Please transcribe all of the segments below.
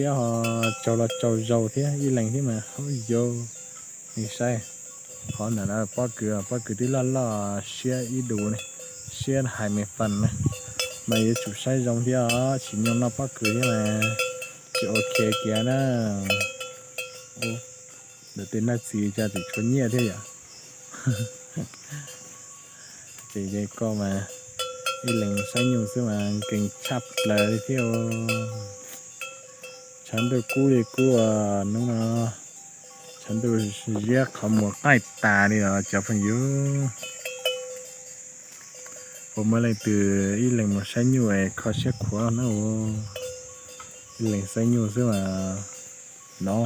Thiab ho tsaug los tsaug zog thiab ib leeg thiab mas hauv yau. Nej saib, qhov ntawm no pob kws, pob kws twb loj loj siab ib dus ne, siab hais me fas na. Mas yuav tsum saib zoo thiab os, tsis nyuaj noj pob kws thiab mas tsis ok kiag na. Ntawm tej naj txiv cas tseem tshuav nyiaj thiab yom. Ces koj mas ib leeg saib nyuj xwb mas nkees tshaj plaws li thiab. Tshav ntuj kub li kub hnub no, tshav ntuj ziab qhov muag qaij tas li os cov phooj ywg. Puas muaj leej twg ib leeg mus saib nyuj es kho siab khuav na? Ib leeg saib nyuj xwb mas no,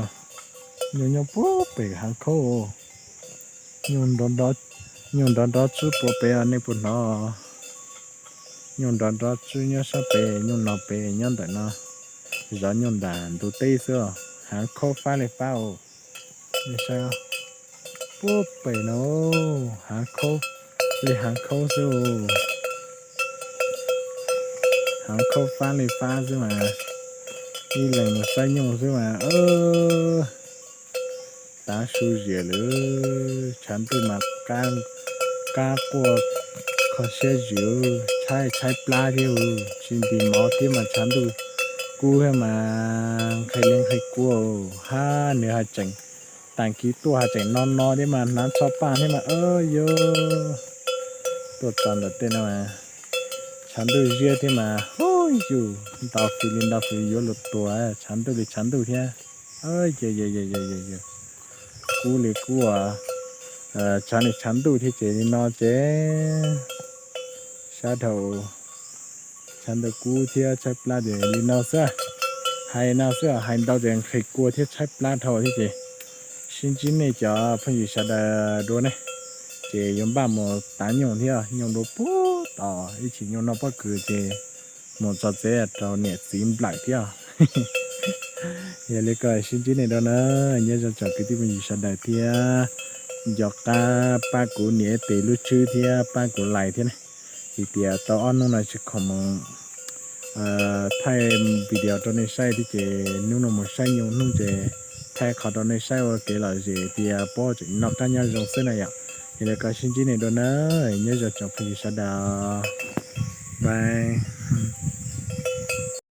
nyuj nyob puag pem hav khaub. Nyuj nrov nrov tswb puag pem os, nej puas hnov? Nyuj nrov nrov tswb nyob sab pem, nyuj no pem nyob ntawm no, zov nyuj nram ntug teb xwb os. Hav khaub fab li fab os. Puag pem no, hav khaub li hav khaub xwb. Hav khaub fab li fab xwb mas, ib leeg mus saib nyuj xwb mas tav su zias lawm. Tshav ntuj mas kab quaj kho siab zim, tshaib tshaib plab thiab, tsis ntis mov thiab mas tshav ntuj kub thiab mas nqhis li nqhis kua. Hab nws haj tseem, tag kis tuaj haj tseem no no thiab mas hnav tsho paj thiab mas yog tuaj txog ntawm tej no mas tshav ntuj ziab thiab mas hu yus nto fis li nto fis yuav luag tuag, tshav ntuj li tshav ntuj thiab. Kub li kub, tshav li tshav ntuj thiab ces li no ces sab dhau tshav ntuj kub thiab tshaib plab ces li no xwb. Hais no xwb, hais ntau ces nqhis kua thiab tshaib plab dhau thiab ces sib ntsib nej cov phooj ywg sawv daws dua ne, ces yuav npaj mus tav nyuj thiab, nyuj dua puag tom, ib chim nyuj noj pob kws ces mus txog tsev rau niam txiv nplawm thiab. Yog li ko sib ntsib nej dua na, nyob zoo tsoom kwv tij phooj ywg sawv daws thiab, nco qab pab kuv nias tes lub tswb thiab pab kuv like thiab ne. Vim tias tau ob hnub no tsis khoom mus thaij video rau nej saib thiab ces hnub no mus saib nyuj hnub ces thaij qhov rau nej saib ua kev lom zem tias puab tseem noj qab nyob zoo xwb na yom. Yog li ko sib ntsib nej dua na, nyob zoo tsoom phooj ywg sawv daws, bye.